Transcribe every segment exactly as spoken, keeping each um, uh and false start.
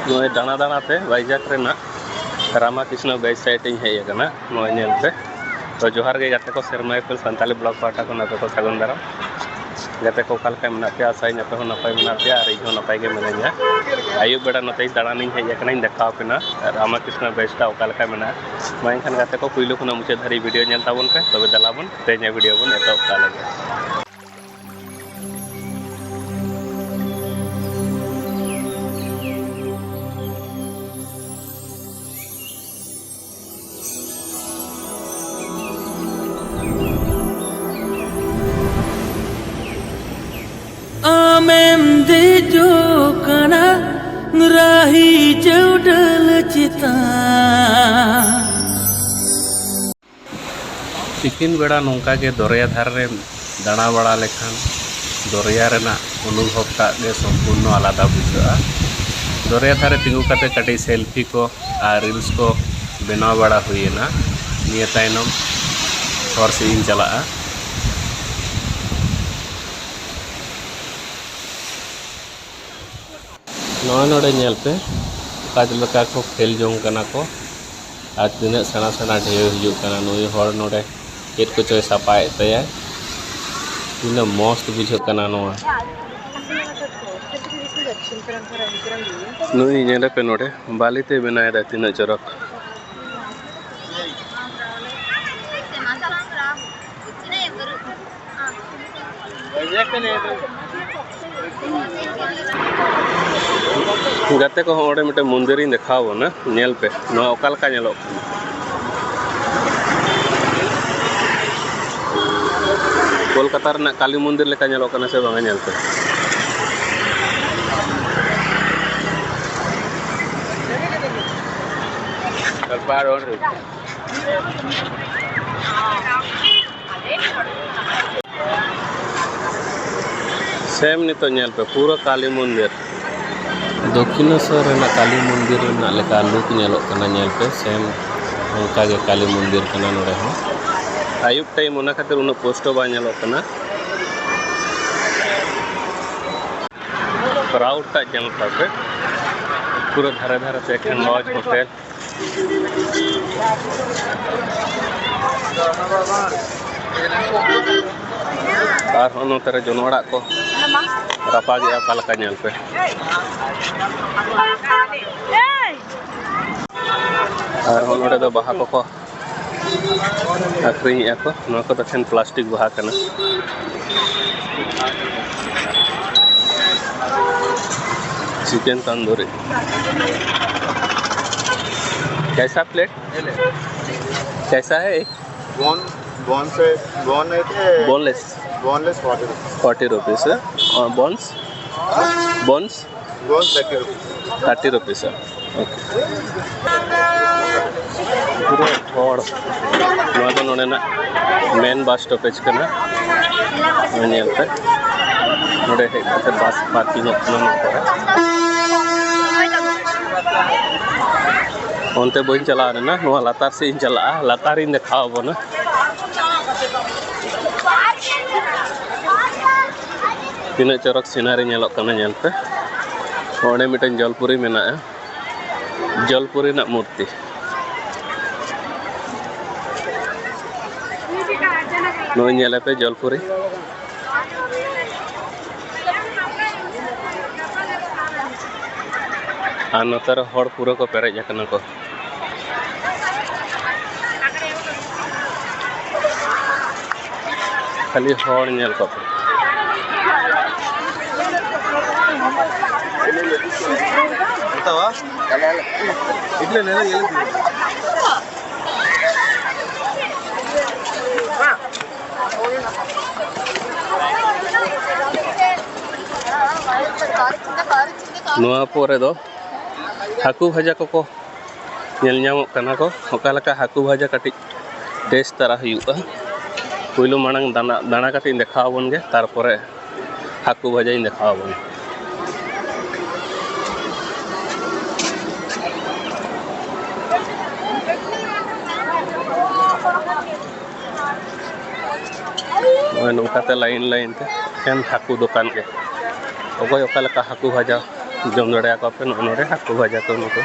ᱱᱚᱜᱼᱚᱭ ᱫᱟᱬᱟ ᱫᱟᱬᱟ ᱛᱮ ᱵᱟᱭᱡᱟᱠ ᱨᱮᱱᱟᱜ ᱨᱟᱢᱟᱠᱨᱤᱥᱱᱚ ᱵᱮᱡᱽ ᱥᱟᱭᱤᱰ ᱤᱧ ᱦᱮᱡ ᱟᱠᱟᱱᱟ ᱱᱚᱜᱼᱚᱭ ᱧᱮᱞ ᱛᱮ᱾ ᱛᱚ ᱡᱚᱦᱟᱨ ᱜᱮ ᱜᱟᱛᱮ ᱠᱚ, ᱥᱮᱨᱢᱟ ᱤᱯᱤᱞ ᱥᱟᱱᱛᱟᱞᱤ ᱵᱞᱚᱜ ᱯᱟᱦᱴᱟ ᱠᱷᱚᱱ ᱟᱯᱮ ᱠᱚ ᱥᱟᱹᱜᱩᱱ ᱫᱟᱨᱟᱢ᱾ ᱜᱟᱛᱮ ᱠᱚ ᱚᱠᱟ ᱞᱮᱠᱟ ᱢᱮᱱᱟᱜ ᱯᱮᱭᱟ? ᱟᱥᱟᱭᱟᱹᱧ ᱟᱯᱮ ᱦᱚᱸ ᱱᱟᱯᱟᱭ ᱢᱮᱱᱟᱜ ᱯᱮᱭᱟ ᱟᱨ ᱤᱧ ᱦᱚᱸ ᱱᱟᱯᱟᱭ ᱜᱮ ᱢᱤᱱᱟᱹᱧᱟ᱾ ᱟᱹᱭᱩᱵ ᱵᱮᱲᱟ ᱱᱚᱛᱮᱧ ᱫᱟᱬᱟᱱᱤᱧ ᱦᱮᱡ ᱟᱠᱟᱱᱟᱧ, ᱫᱮᱠᱷᱟᱣ ᱟᱯᱮ ᱱᱟ ᱨᱟᱢᱟᱠᱨᱤᱥᱱᱚ ᱵᱮᱡᱽ ᱴᱟ ᱚᱠᱟ ᱞᱮᱠᱟ ᱢᱮᱱᱟᱜᱼᱟ᱾ ᱢᱟ ᱮᱱᱠᱷᱟᱱ ᱜᱟᱛᱮ ᱠᱚ, ᱯᱩᱭᱞᱩ ᱠᱷᱚᱱᱟᱜ ᱢᱩᱪᱟᱹᱫ ᱫᱷᱟᱹᱨᱤᱡ ᱵᱷᱤᱰᱤᱭᱳ ᱧᱮᱞ ᱛᱟᱵᱚᱱ ᱯᱮ, ᱛᱚᱵᱮ ᱫᱮᱞᱟ ᱵᱚᱱ ᱛᱮᱦᱮᱧᱟᱜ ᱵᱷᱤᱰᱤᱭᱳ ᱵᱚᱱ ᱮᱛᱚᱦᱚᱵ ᱠᱟᱜ ᱞᱮᱜᱮ᱾ ᱟᱢᱮᱢ ᱫᱮᱡᱚᱜ ᱠᱟᱱᱟ ᱨᱟᱦᱤ ᱪᱟᱹᱣᱰᱟᱹᱞ ᱪᱮᱛᱟᱱ᱾ ᱛᱤᱠᱤᱱ ᱵᱮᱲᱟ ᱱᱚᱝᱠᱟ ᱜᱮ ᱫᱚᱨᱭᱟ ᱫᱷᱟᱨᱮ ᱨᱮᱢ ᱫᱟᱬᱟ ᱵᱟᱲᱟ ᱞᱮᱠᱷᱟᱱ ᱫᱚᱨᱭᱟ ᱨᱮᱱᱟᱜ ᱚᱱᱩᱵᱷᱚᱵᱽ ᱴᱟᱜ ᱜᱮ ᱥᱚᱢᱯᱩᱨᱱᱚ ᱟᱞᱟᱫᱟ ᱵᱩᱡᱷᱟᱹᱜᱼᱟ᱾ ᱫᱚᱨᱭᱟ ᱫᱷᱟᱨᱮ ᱛᱤᱸᱜᱩ ᱠᱟᱛᱮ ᱠᱟᱹᱴᱤᱡ ᱥᱮᱞᱯᱷᱤ ᱠᱚ ᱟᱨ ᱨᱤᱞᱥ ᱠᱚ ᱵᱮᱱᱟᱣ ᱵᱟᱲᱟ ᱦᱩᱭᱮᱱᱟ᱾ ᱱᱤᱭᱟᱹ ᱛᱟᱭᱱᱚᱢ ᱦᱚᱨ ᱥᱮᱫ ᱤᱧ ᱪᱟᱞᱟᱜᱼᱟ᱾ ᱱᱚᱜᱼᱚᱭ ᱱᱚᱰᱮ ᱧᱮᱞ ᱯᱮ, ᱚᱠᱟ ᱞᱮᱠᱟ ᱠᱚ ᱠᱷᱮᱞ ᱡᱚᱝ ᱠᱟᱱᱟ ᱠᱚ ᱟᱨ ᱛᱤᱱᱟᱹᱜ ᱥᱮᱬᱟ ᱥᱮᱬᱟ ᱰᱷᱮᱣ ᱦᱤᱡᱩᱜ ᱠᱟᱱᱟ᱾ ᱱᱩᱭ ᱦᱚᱲ ᱱᱚᱰᱮ ᱪᱮᱫ ᱠᱚᱪᱚᱭ ᱥᱟᱯᱷᱟᱭᱮᱫ ᱛᱟᱭᱟ᱾ ᱛᱤᱱᱟᱹᱜ ᱢᱚᱸᱡᱽ ᱵᱩᱡᱷᱟᱹᱜ ᱠᱟᱱᱟ ᱱᱚᱣᱟ᱾ ᱱᱩᱭ ᱧᱮᱞᱮ ᱯᱮ ᱱᱚᱰᱮ ᱵᱟᱞᱤ ᱛᱮ ᱵᱮᱱᱟᱣ ᱮᱫᱟ, ᱛᱤᱱᱟᱹᱜ ᱪᱚᱨᱚᱠ᱾ ᱜᱟᱛᱮ ᱠᱚᱦᱚᱸ, ᱚᱸᱰᱮ ᱢᱤᱫᱴᱮᱱ ᱢᱚᱱᱫᱤᱨ ᱤᱧ ᱫᱮᱠᱷᱟᱣ ᱵᱚᱱᱟ, ᱧᱮᱞ ᱯᱮ ᱱᱚᱣᱟ ᱚᱠᱟ ᱞᱮᱠᱟ ᱧᱮᱞᱚᱜ ᱠᱟᱱᱟ᱾ ᱠᱳᱞᱠᱟᱛᱟ ᱨᱮᱱᱟᱜ ᱠᱟᱞᱤ ᱢᱚᱱᱫᱤᱨ ᱞᱮᱠᱟ ᱧᱮᱞᱚᱜ ᱠᱟᱱᱟ ᱥᱮ ᱵᱟᱝᱟ, ᱧᱮᱞ ᱯᱮ᱾ ᱥᱮᱢ ᱱᱤᱛᱚᱜ ᱧᱮᱞ ᱯᱮ, ᱯᱩᱨᱟᱹ ᱠᱟᱞᱤ ᱢᱚᱱᱫᱤᱨ᱾ ᱫᱚᱠᱠᱷᱤᱱᱮᱥᱣᱚᱨ ᱨᱮᱱᱟᱜ ᱠᱟᱞᱤ ᱢᱚᱱᱫᱤᱨ ᱨᱮᱱᱟᱜ ᱞᱮᱠᱟ ᱞᱩᱠ ᱧᱮᱞᱚᱜ ᱠᱟᱱᱟ, ᱧᱮᱞ ᱯᱮ᱾ ᱥᱮᱢ ᱚᱱᱠᱟ ᱜᱮ ᱠᱟᱞᱤ ᱢᱚᱱᱫᱤᱨ ᱠᱟᱱᱟ ᱱᱚᱰᱮ ᱦᱚᱸ᱾ ᱟᱹᱭᱩᱵ ᱴᱟᱭᱤᱢ, ᱚᱱᱟ ᱠᱷᱟᱹᱛᱤᱨ ᱩᱱᱟᱹᱜ ᱯᱩᱥᱴᱟᱹᱣ ᱵᱟᱝ ᱧᱮᱞᱚᱜ ᱠᱟᱱᱟ᱾ ᱠᱨᱟᱣᱩᱰ ᱴᱟᱜ ᱧᱮᱞ ᱛᱟᱯᱮ᱾ ᱯᱩᱨᱟᱹ ᱫᱷᱟᱨᱮ ᱫᱷᱟᱨᱮ ᱛᱮ ᱮᱠᱷᱮᱱ ᱞᱚᱡᱽ ᱦᱳᱴᱮᱞ᱾ ᱟᱨᱦᱚᱸ ᱱᱚᱛᱮ ᱨᱮ ᱡᱚᱱᱚᱜ ᱚᱲᱟᱜ ᱠᱚ ᱨᱟᱯᱟᱜᱮᱜᱼᱟ, ᱚᱠᱟ ᱞᱮᱠᱟ ᱧᱮᱞ ᱯᱮ᱾ ᱟᱨᱦᱚᱸ ᱱᱚᱰᱮ ᱫᱚ ᱵᱟᱦᱟ ᱠᱚᱠᱚ ᱟᱹᱠᱷᱨᱤᱧᱮᱜᱼᱟ ᱠᱚ᱾ ᱱᱚᱣᱟ ᱠᱚᱫᱚ ᱮᱠᱷᱮᱱ ᱯᱞᱟᱥᱴᱤᱠ ᱵᱟᱦᱟ ᱠᱟᱱᱟ᱾ चिकन तंदूरी। कैसा प्लेट? कैसा है? बोन, बोन से, बोन है कि boneless. Boneless forty rupees. Forty rupees है। और bones? Bones? Bone thirty rupees. Thirty rupees है। ओके। ᱯᱩᱨᱟᱹ ᱦᱚᱲ᱾ ᱱᱚᱣᱟ ᱫᱚ ᱱᱚᱰᱮᱱᱟᱜ ᱢᱮᱱ ᱵᱟᱥ ᱥᱴᱚᱯᱮᱡᱽ ᱠᱟᱱᱟ᱾ ᱱᱚᱜᱼᱚᱭ ᱧᱮᱞ ᱯᱮ, ᱱᱚᱰᱮ ᱦᱮᱡ ᱠᱟᱛᱮ ᱵᱟᱥ ᱯᱟᱨᱠᱤᱝᱚᱜ ᱠᱟᱱᱟ ᱱᱚᱣᱟ ᱠᱚᱨᱮ᱾ ᱚᱱᱛᱮ ᱵᱟᱹᱧ ᱪᱟᱞᱟᱣ ᱞᱮᱱᱟ, ᱱᱚᱣᱟ ᱞᱟᱛᱟᱨ ᱥᱮᱫ ᱤᱧ ᱪᱟᱞᱟᱜᱼᱟ, ᱞᱟᱛᱟᱨ ᱤᱧ ᱫᱮᱠᱷᱟᱣ ᱟᱵᱚᱱᱟ᱾ ᱛᱤᱱᱟᱹᱜ ᱪᱚᱨᱚᱠ ᱥᱤᱱᱟᱨᱤ ᱧᱮᱞᱚᱜ ᱠᱟᱱᱟ, ᱧᱮᱞ ᱯᱮ᱾ ᱚᱸᱰᱮ ᱢᱤᱫᱴᱮᱱ ᱡᱚᱞᱯᱩᱨᱤ ᱢᱮᱱᱟᱜᱼᱟ, ᱡᱚᱞᱯᱩᱨᱤ ᱨᱮᱱᱟᱜ ᱢᱩᱨᱛᱤ᱾ ᱱᱚᱜᱼᱚᱭ ᱧᱮᱞ ᱯᱮ ᱡᱚᱞᱯᱩᱨᱤ᱾ ᱟᱨ ᱱᱚᱛᱮ ᱨᱮ ᱦᱚᱲ ᱯᱩᱨᱟᱹ ᱠᱚ ᱯᱮᱨᱮᱡ ᱟᱠᱟᱱᱟ ᱠᱚ᱾ ᱠᱷᱟᱹᱞᱤ ᱦᱚᱲ ᱧᱮᱞ ᱠᱚᱯᱮ᱾ ᱱᱚᱣᱟ ᱯᱚᱨᱮ ᱫᱚ ᱦᱟᱹᱠᱩ ᱵᱷᱟᱡᱟ ᱠᱚᱠᱚ ᱧᱮᱞ ᱧᱟᱢᱚᱜ ᱠᱟᱱᱟ ᱠᱚ᱾ ᱚᱠᱟ ᱞᱮᱠᱟ ᱦᱟᱹᱠᱩ ᱵᱷᱟᱡᱟ ᱠᱟᱹᱴᱤᱡ ᱴᱮᱥᱴ ᱛᱟᱨᱟ ᱦᱩᱭᱩᱜᱼᱟ᱾ ᱯᱩᱭᱞᱩ ᱢᱟᱲᱟᱝ ᱫᱟᱱᱟ, ᱫᱟᱬᱟ ᱠᱟᱛᱮ ᱤᱧ ᱫᱮᱠᱷᱟᱣ ᱟᱵᱚᱱ ᱜᱮ, ᱛᱟᱨᱯᱚᱨᱮ ᱦᱟᱹᱠᱩ ᱵᱷᱟᱡᱟᱧ ᱫᱮᱠᱷᱟᱣ ᱟᱵᱚᱱ᱾ ᱱᱚᱜᱼᱚᱭ ᱱᱚᱝᱠᱟᱛᱮ ᱞᱟᱭᱤᱱ ᱞᱟᱭᱤᱱ ᱛᱮ ᱮᱠᱷᱮᱱ ᱦᱟᱹᱠᱩ ᱫᱚᱠᱟᱱ ᱜᱮ᱾ ᱚᱠᱚᱭ ᱚᱠᱟ ᱞᱮᱠᱟ ᱦᱟᱹᱠᱩ ᱵᱷᱟᱡᱟ ᱡᱚᱢ ᱫᱟᱲᱮᱭᱟᱠᱚᱣᱟ ᱯᱮ ᱱᱚᱜᱼᱚ ᱱᱚᱰᱮ ᱦᱟᱹᱠᱩ ᱵᱷᱟᱡᱟ ᱠᱚ ᱱᱩᱠᱩ᱾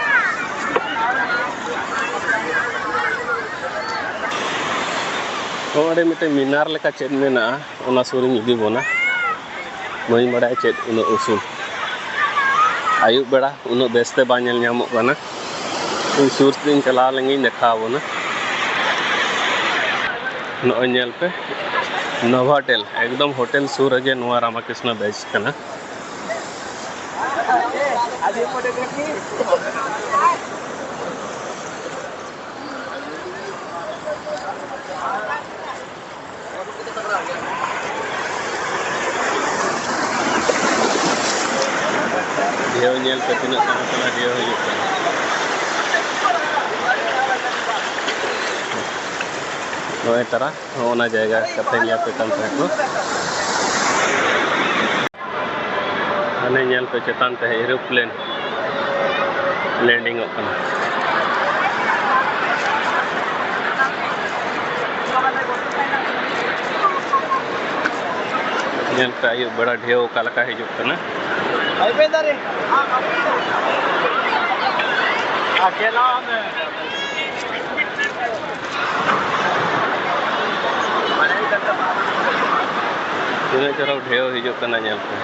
ᱱᱚᱜᱼᱚ ᱱᱚᱰᱮ ᱢᱤᱫᱴᱮᱱ ᱢᱤᱱᱟᱨ ᱞᱮᱠᱟ ᱪᱮᱫ ᱢᱮᱱᱟᱜᱼᱟ, ᱚᱱᱟ ᱥᱩᱨᱤᱧ ᱤᱫᱤ ᱵᱚᱱᱟ᱾ ᱵᱟᱹᱧ ᱵᱟᱲᱟᱭᱟ ᱪᱮᱫ ᱩᱱᱟᱹᱜ ᱩᱥᱩᱞ᱾ ᱟᱹᱭᱩᱵ ᱵᱮᱲᱟ ᱩᱱᱟᱹᱜ ᱵᱮᱥᱛᱮ ᱵᱟᱝ ᱧᱮᱞ ᱧᱟᱢᱚᱜ ᱠᱟᱱᱟ᱾ ᱤᱧ ᱥᱩᱨ ᱛᱤᱧ ᱪᱟᱞᱟᱣ ᱞᱮᱱᱜᱤᱧ ᱫᱮᱠᱷᱟᱣ ᱟᱵᱚᱱᱟ᱾ ᱱᱚᱜᱼᱚᱭ ᱧᱮᱞ ᱯᱮ, ᱱᱳᱵᱷᱟᱴᱮᱞ, ᱮᱠᱫᱚᱢ ᱦᱳᱴᱮᱞ ᱥᱩᱨ ᱨᱮᱜᱮ ᱱᱚᱣᱟ ᱨᱟᱢᱟᱠᱨᱤᱥᱱᱟ ᱵᱮᱡᱽ ᱠᱟᱱᱟ᱾ ᱰᱷᱮᱣ ᱧᱮᱞ ᱯᱮ ᱛᱤᱱᱟᱹᱜ ᱛᱟᱦᱮᱸ ᱠᱟᱱᱟ, ᱰᱷᱮᱣ ᱦᱤᱡᱩᱜ ᱠᱟᱱᱟ᱾ ᱱᱚᱜᱼᱚᱭ ᱛᱟᱨᱟ ᱱᱚᱜᱼᱚ ᱱᱟ ᱡᱟᱭᱜᱟ ᱠᱟᱛᱷᱟᱧ ᱞᱟᱹᱭ ᱟᱯᱮ ᱠᱟᱱ ᱛᱟᱦᱮᱸ ᱠᱚ᱾ ᱦᱟᱱᱮ ᱧᱮᱞ ᱯᱮ ᱪᱮᱛᱟᱱ ᱛᱮ ᱮᱨᱳᱯᱞᱮᱱ ᱞᱮᱱᱰᱤᱝ ᱚᱜ ᱠᱟᱱᱟ᱾ ᱧᱮᱞ ᱯᱮ ᱟᱹᱭᱩᱵ ᱵᱮᱲᱟ ᱰᱷᱮᱣ ᱚᱠᱟ ᱞᱮᱠᱟ ᱦᱤᱡᱩᱜ ᱠᱟᱱᱟ᱾ ᱛᱤᱱᱟᱹᱜ ᱪᱚᱨᱚᱠ ᱰᱷᱮᱣ ᱦᱤᱡᱩᱜ ᱠᱟᱱᱟ ᱧᱮᱞ ᱯᱮ᱾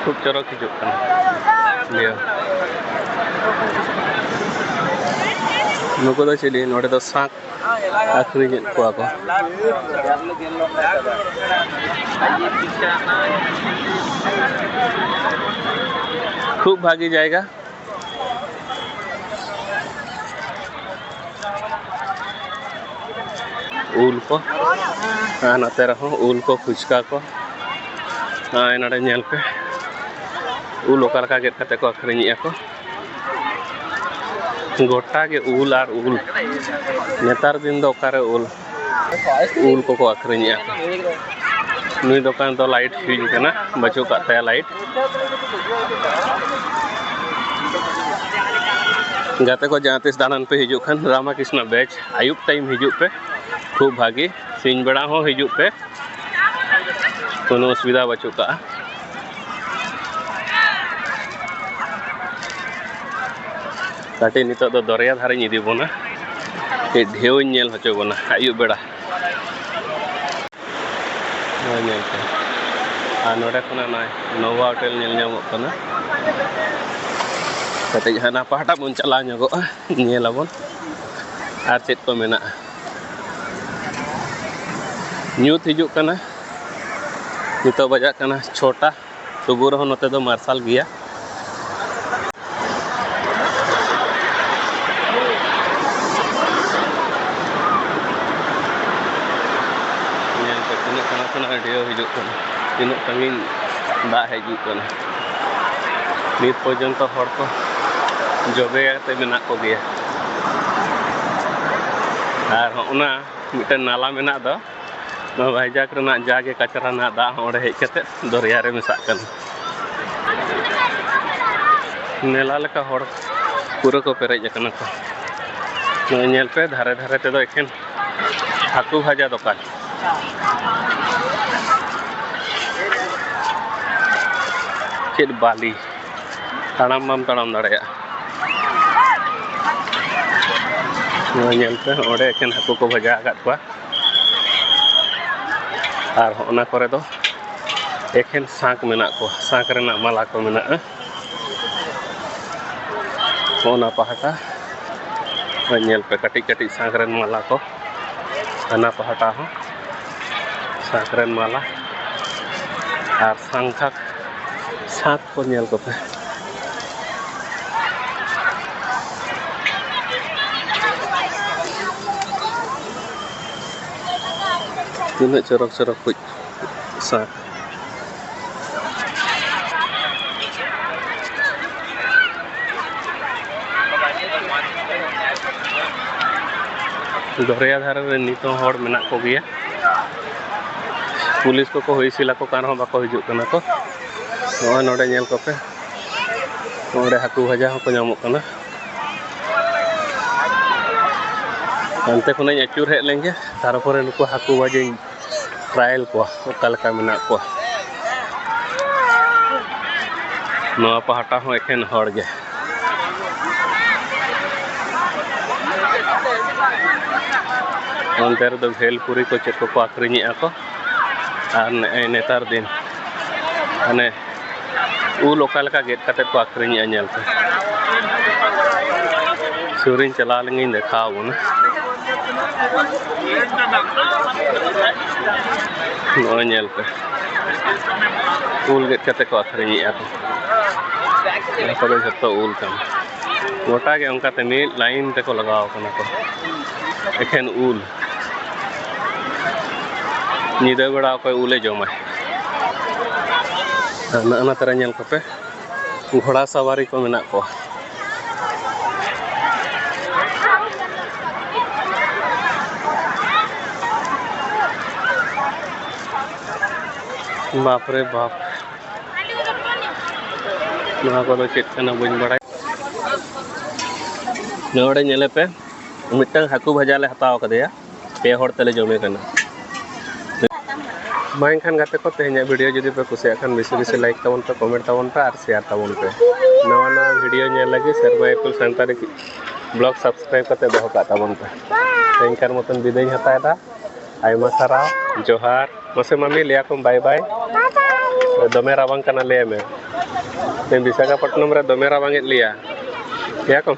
ᱠᱷᱩᱵ ᱪᱚᱨᱚᱠ ᱦᱤᱡᱩᱜ ᱠᱟᱱᱟ ᱰᱷᱮᱣ᱾ ᱱᱩᱠᱩ ᱫᱚ ᱪᱤᱞᱤ? ᱱᱚᱰᱮ ᱫᱚ ᱥᱟᱸᱠ ᱟᱹᱠᱷᱨᱤᱧᱮᱫ ᱠᱚᱣᱟ ᱠᱚ᱾ ᱠᱷᱩᱵ ᱵᱷᱟᱜᱤ ᱡᱟᱭᱜᱟ᱾ ᱩᱞ ᱠᱚ, ᱟᱨ ᱱᱚᱛᱮ ᱨᱮᱦᱚᱸ ᱩᱞ ᱠᱚ, ᱯᱷᱩᱪᱠᱟ ᱠᱚ᱾ ᱱᱚᱜᱼᱚᱭ ᱱᱚᱰᱮ ᱧᱮᱞ ᱯᱮ, ᱩᱞ ᱚᱠᱟ ᱞᱮᱠᱟ ᱜᱮᱫ ᱠᱟᱛᱮ ᱠᱚ ᱟᱹᱠᱷᱨᱤᱧᱮᱫᱼᱟ ᱠᱚ᱾ ᱜᱚᱴᱟ ᱜᱮ ᱩᱞ ᱟᱨ ᱩᱞ᱾ ᱱᱮᱛᱟᱨ ᱫᱤᱱ ᱫᱚ ᱚᱠᱟᱨᱮ ᱩᱞ, ᱩᱞ ᱠᱚᱠᱚ ᱟᱹᱠᱷᱨᱤᱧᱮᱫᱼᱟ᱾ ᱱᱩᱭ ᱫᱚᱠᱟᱱ ᱫᱚ ᱞᱟᱭᱤᱴ ᱯᱷᱤᱭᱩᱡᱽ ᱠᱟᱱᱟ, ᱵᱟᱹᱪᱩᱜ ᱠᱟᱜ ᱛᱟᱭᱟ ᱞᱟᱭᱤᱴ᱾ ᱜᱟᱛᱮ ᱠᱚ, ᱡᱟᱦᱟᱸ ᱛᱤᱥ ᱫᱟᱬᱟᱱ ᱯᱮ ᱦᱤᱡᱩᱜ ᱠᱷᱟᱱ, ᱨᱟᱢᱟᱠᱨᱤᱥᱱᱟ ᱵᱮᱪ ᱟᱹᱭᱩᱵ ᱴᱟᱭᱤᱢ ᱦᱤᱡᱩᱜ ᱯᱮ, ᱠᱷᱩᱵ ᱵᱷᱟᱹᱜᱤ᱾ ᱥᱤᱧ ᱵᱮᱲᱟ ᱦᱚᱸ ᱦᱤᱡᱩᱜ ᱯᱮ, ᱠᱳᱱᱳ ᱚᱥᱩᱵᱤᱫᱷᱟ ᱵᱟᱹᱪᱩᱜ ᱠᱟᱜᱼᱟ᱾ ᱠᱟᱹᱴᱤᱡ ᱱᱤᱛᱚᱜ ᱫᱚ ᱫᱚᱨᱭᱟ ᱫᱷᱟᱨᱮᱧ ᱤᱫᱤ ᱵᱚᱱᱟ, ᱠᱟᱹᱡ ᱰᱷᱮᱣᱤᱧ ᱧᱮᱞ ᱦᱚᱪᱚ ᱵᱚᱱᱟ ᱟᱹᱭᱩᱵ ᱵᱮᱲᱟ᱾ ᱱᱚᱜᱼᱚᱭ ᱧᱮᱞ ᱯᱮ, ᱟᱨ ᱱᱚᱰᱮ ᱠᱷᱚᱱᱟᱜ ᱱᱚᱜᱼᱚᱭ ᱱᱳᱵᱷᱟ ᱦᱳᱴᱮᱞ ᱧᱮᱞ ᱧᱟᱢᱚᱜ ᱠᱟᱱᱟ᱾ ᱠᱟᱹᱴᱤᱡ ᱦᱟᱱᱟ ᱯᱟᱦᱴᱟ ᱵᱚᱱ ᱪᱟᱞᱟᱣ ᱧᱚᱜᱚᱜᱼᱟ, ᱧᱮᱞ ᱟᱵᱚᱱ ᱟᱨ ᱪᱮᱫ ᱠᱚ ᱢᱮᱱᱟᱜᱼᱟ᱾ ᱧᱩᱛ ᱦᱤᱡᱩᱜ ᱠᱟᱱᱟ, ᱱᱤᱛᱚᱜ ᱵᱟᱡᱟᱜ ᱠᱟᱱᱟ ᱪᱷᱚᱴᱟ᱾ ᱛᱚᱵᱩ ᱨᱮᱦᱚᱸ ᱱᱚᱛᱮ ᱫᱚ ᱢᱟᱨᱥᱟᱞ ᱜᱮᱭᱟ᱾ ᱧᱮᱞ ᱯᱮ, ᱛᱤᱱᱟᱹᱜ ᱥᱮᱬᱟ ᱥᱮᱬᱟ ᱰᱷᱮᱣ ᱦᱤᱡᱩᱜ ᱠᱟᱱᱟ, ᱛᱤᱱᱟᱹᱜ ᱥᱟᱺᱜᱤᱧ ᱫᱟᱜ ᱦᱤᱡᱩᱜ ᱠᱟᱱᱟ᱾ ᱱᱤᱛ ᱯᱚᱨᱡᱚᱱᱛᱚ ᱦᱚᱲ ᱠᱚ ᱡᱚᱵᱮ ᱠᱟᱛᱮ ᱢᱮᱱᱟᱜ ᱠᱚᱜᱮᱭᱟ᱾ ᱟᱨ ᱦᱚᱸᱜᱼᱚ ᱱᱟ ᱢᱤᱫᱴᱮᱱ ᱱᱟᱞᱟ ᱢᱮᱱᱟᱜ ᱫᱚ, ᱱᱚᱣᱟ ᱵᱷᱟᱭᱡᱟᱠ ᱨᱮᱱᱟᱜ ᱡᱟᱜᱮ ᱠᱟᱪᱨᱟ ᱨᱮᱱᱟᱜ ᱫᱟᱜ ᱦᱚᱸ ᱚᱸᱰᱮ ᱦᱮᱡ ᱠᱟᱛᱮ ᱫᱚᱨᱭᱟ ᱨᱮ ᱢᱮᱥᱟᱜ ᱠᱟᱱᱟ᱾ ᱢᱮᱞᱟ ᱞᱮᱠᱟ ᱦᱚᱲ ᱯᱩᱨᱟᱹ ᱠᱚ ᱯᱮᱨᱮᱡ ᱟᱠᱟᱱᱟ ᱠᱚ᱾ ᱱᱚᱜᱼᱚᱭ ᱧᱮᱞ ᱯᱮ, ᱫᱷᱟᱨᱮ ᱫᱷᱟᱨᱮ ᱛᱮᱫᱚ ᱮᱠᱷᱮᱱ ᱦᱟᱹᱠᱩ ᱵᱷᱟᱡᱟ ᱫᱚᱠᱟᱱ᱾ ᱪᱮᱫ ᱵᱟᱹᱞᱤ, ᱛᱟᱲᱟᱢ ᱵᱟᱢ ᱛᱟᱲᱟᱢ ᱫᱟᱲᱮᱭᱟᱜᱼᱟ᱾ ᱱᱚᱣᱟ ᱧᱮᱞ ᱯᱮ, ᱚᱸᱰᱮ ᱮᱠᱷᱮᱱ ᱦᱟᱹᱠᱩ ᱠᱚ ᱵᱷᱟᱡᱟ ᱟᱠᱟᱫ ᱠᱚᱣᱟ᱾ ᱟᱨ ᱚᱱᱟ ᱠᱚᱨᱮ ᱫᱚ ᱮᱠᱷᱮᱱ ᱥᱟᱸᱠ ᱢᱮᱱᱟᱜ ᱠᱚᱣᱟ, ᱥᱟᱸᱠ ᱨᱮᱱᱟᱜ ᱢᱟᱞᱟ ᱠᱚ ᱢᱮᱱᱟᱜᱼᱟ᱾ ᱚᱱᱟ ᱯᱟᱦᱴᱟ ᱧᱮᱞ ᱯᱮ, ᱠᱟᱹᱴᱤᱡ ᱠᱟᱹᱴᱤᱡ ᱥᱟᱸᱠ ᱨᱮᱱ ᱢᱟᱞᱟ ᱠᱚ, ᱦᱟᱱᱟ ᱯᱟᱦᱴᱟ ᱦᱚᱸ ᱥᱟᱸᱠ ᱨᱮᱱ ᱢᱟᱞᱟ ᱟᱨ ᱥᱟᱸᱠ, ᱥᱟᱸᱠ ᱠᱚ ᱧᱮᱞ ᱠᱚᱯᱮ᱾ ᱛᱤᱱᱟᱹᱜ ᱪᱚᱨᱚᱠ ᱪᱚᱨᱚᱠ ᱠᱚ ᱥᱟᱸᱠ᱾ ᱫᱚᱨᱭᱟ ᱫᱷᱟᱨᱮ ᱨᱮ ᱱᱤᱛ ᱦᱚᱸ ᱦᱚᱲ ᱢᱮᱱᱟᱜ ᱠᱚᱜᱮᱭᱟ᱾ ᱯᱩᱞᱤᱥ ᱠᱚᱠᱚ ᱦᱩᱭ ᱥᱤᱞ ᱟᱠᱚ ᱠᱟᱱ ᱨᱮᱦᱚᱸ ᱵᱟᱠᱚ ᱦᱤᱡᱩᱜ ᱠᱟᱱᱟ ᱠᱚ᱾ ᱱᱚᱜᱼᱚᱭ ᱱᱚᱰᱮ ᱧᱮᱞ ᱠᱚᱯᱮ, ᱱᱚᱰᱮ ᱦᱟᱹᱠᱩ ᱵᱷᱟᱡᱟ ᱦᱚᱸᱠᱚ ᱧᱟᱢᱚᱜ ᱠᱟᱱᱟ᱾ ᱦᱟᱱᱛᱮ ᱠᱷᱚᱱᱟᱜ ᱤᱧ ᱟᱹᱪᱩᱨ ᱦᱮᱡ ᱞᱮᱱ ᱜᱮ, ᱛᱟᱨᱯᱚᱨᱮ ᱱᱩᱠᱩ ᱦᱟᱹᱠᱩ ᱵᱷᱟᱡᱟᱧ trial ᱠᱚᱣᱟ, ᱚᱠᱟ ᱞᱮᱠᱟ ᱢᱮᱱᱟᱜ ᱠᱚᱣᱟ᱾ ᱱᱚᱣᱟ ᱯᱟᱦᱴᱟ ᱦᱚᱸ ᱮᱠᱷᱮᱱ ᱦᱚᱲ ᱜᱮ᱾ ᱚᱱᱛᱮ ᱨᱮᱫᱚ ᱵᱷᱮᱞ ᱯᱩᱨᱤ ᱠᱚ ᱪᱮᱫ ᱠᱚᱠᱚ ᱟᱹᱠᱷᱨᱤᱧᱮᱜᱼᱟ ᱠᱚ, ᱟᱨ ᱱᱮᱜᱼᱮ ᱱᱮᱛᱟᱨ ᱫᱤᱱ ᱦᱟᱱᱮ ᱩᱞ ᱚᱠᱟ ᱞᱮᱠᱟ ᱜᱮᱫ ᱠᱟᱛᱮ ᱠᱚ ᱟᱹᱠᱷᱨᱤᱧᱮᱜᱼᱟ, ᱧᱮᱞ ᱯᱮ᱾ ᱥᱩᱨᱤᱧ ᱪᱟᱞᱟᱣ ᱞᱮᱱᱜᱤᱧ ᱫᱮᱠᱷᱟᱣ ᱟᱵᱚᱱᱟ᱾ ᱱᱚᱜᱼᱚᱭ ᱧᱮᱞ ᱯᱮ, ᱩᱞ ᱜᱮᱫ ᱠᱟᱛᱮ ᱠᱚ ᱟᱹᱠᱷᱨᱤᱧᱮᱜᱼᱟ ᱠᱚ᱾ ᱱᱚᱣᱟ ᱠᱚᱫᱚ ᱡᱷᱚᱛᱚ ᱩᱞ ᱠᱟᱱᱟ᱾ ᱜᱚᱴᱟ ᱜᱮ ᱚᱱᱠᱟᱛᱮ ᱢᱤᱫ line ᱛᱮᱠᱚ ᱞᱟᱜᱟᱣ ᱠᱟᱱᱟ ᱠᱚ, ᱮᱠᱷᱮᱱ ᱩᱞ᱾ ᱧᱤᱫᱟᱹ ᱵᱮᱲᱟ ᱚᱠᱚᱭ ᱩᱞᱮ ᱡᱚᱢᱟᱭ? ᱟᱨ ᱱᱟᱜᱼᱟ ᱱᱟᱛᱮ ᱨᱮ ᱧᱮᱞ ᱠᱚᱯᱮ, ᱜᱷᱚᱲᱟ ᱥᱟᱣᱟᱨᱤ ᱠᱚ ᱢᱮᱱᱟᱜ ᱠᱚᱣᱟ᱾ ᱵᱟᱯ ᱨᱮ ᱵᱟᱯ, ᱱᱚᱣᱟ ᱠᱚᱫᱚ ᱪᱮᱫ ᱠᱟᱱᱟ ᱵᱟᱹᱧ ᱵᱟᱲᱟᱭᱟ᱾ ᱱᱚᱰᱮ ᱧᱮᱞᱮ ᱯᱮ, ᱢᱤᱫᱴᱟᱝ ᱦᱟᱹᱠᱩ ᱵᱷᱟᱡᱟ ᱞᱮ ᱦᱟᱛᱟᱣ ᱠᱟᱫᱮᱭᱟ, ᱯᱮ ᱦᱚᱲ ᱛᱮᱞᱮ ᱡᱚᱢᱮ ᱠᱟᱱᱟ᱾ ᱢᱟ ᱮᱱᱠᱷᱟᱱ ᱜᱟᱛᱮ ᱠᱚ, ᱛᱮᱦᱮᱧᱟᱜ video ᱡᱩᱫᱤ ᱯᱮ ᱠᱩᱥᱤᱭᱟᱜ ᱠᱷᱟᱱ, ᱵᱮᱥᱤ ᱵᱮᱥᱤ like ᱛᱟᱵᱚᱱ ᱯᱮ, comment ᱛᱟᱵᱚᱱ ᱯᱮ, ᱟᱨ share ᱛᱟᱵᱚᱱ ᱯᱮ᱾ ᱱᱟᱣᱟ ᱱᱟᱣᱟ video ᱧᱮᱞ ᱞᱟᱹᱜᱤᱫ ᱥᱮᱨᱢᱟ ᱤᱯᱤᱞ ᱥᱟᱱᱛᱟᱲᱤ vlog subscribe ᱠᱟᱛᱮ ᱫᱚᱦᱚ ᱠᱟᱜ ᱛᱟᱵᱚᱱ ᱯᱮ᱾ ᱛᱮᱦᱮᱧ ᱠᱟᱨ ᱢᱚᱛᱚᱱ ᱵᱤᱫᱟᱹᱭ ᱤᱧ ᱦᱟᱛᱟᱣ ᱮᱫᱟ᱾ ᱟᱭᱢᱟ ᱥᱟᱨᱦᱟᱣ, ᱡᱚᱦᱟᱨ᱾ ᱢᱟᱥᱮ ᱢᱟᱢᱤ, ᱞᱟᱹᱭ ᱟᱠᱚᱢ bye bye᱾ ᱫᱚᱢᱮ ᱨᱟᱵᱟᱝ ᱠᱟᱱᱟ, ᱞᱟᱹᱭ ᱢᱮ᱾ ᱛᱮᱦᱮᱧ ᱵᱤᱥᱟᱠᱷᱟᱯᱚᱴᱱᱚᱢ ᱨᱮ ᱫᱚᱢᱮ ᱨᱟᱵᱟᱝ ᱮᱫ ᱞᱮᱭᱟ, ᱞᱟᱹᱭ ᱟᱠᱚᱢ᱾